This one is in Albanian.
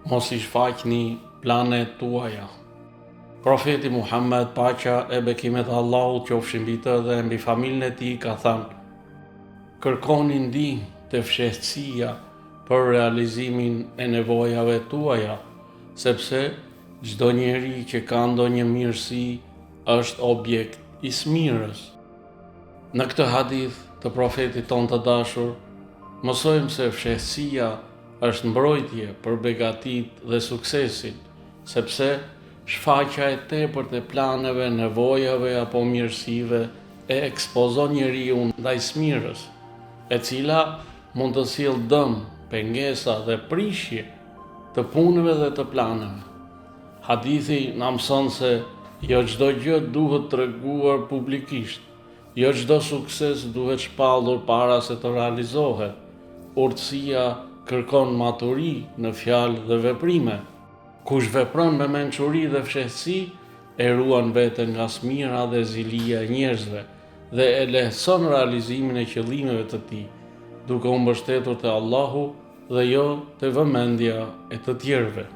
Mos i shfaqni planet tuaja. Profeti Muhammed, paqja e bekimet e Allahut qofshin mbi të dhe mbi familjen e tij, ka thënë: Kërkoni ndihmë te fshehtësia për realizimin e nevojave tuaja, sepse çdo njeri që ka ndonjë mirësi është objekt i smirës. Në këtë hadith të profetit tonë të dashur, mësojmë se fshehtësia është mbrojtje për begatitë dhe suksesin, sepse shfaqja e tepërt e planeve, nevojave apo mirësive e ekspozon njeriun ndaj smirës, e cila mund të sjellë dëm, pengesa dhe prishje të punëve dhe të planeve. Hadithi na mëson se jo çdo gjë duhet treguar publikisht, jo çdo sukses duhet shpallur para se të realizohet. Urtësia kërkon maturi në fjalë dhe veprime. Kush vepron me mençuri dhe fshehtësi, e ruan veten nga smira dhe zilia e njerëzve dhe e lehtëson realizimin e qëllimeve të tij, duke u mbështetur te Allahu dhe jo te vëmendja e të tjerëve.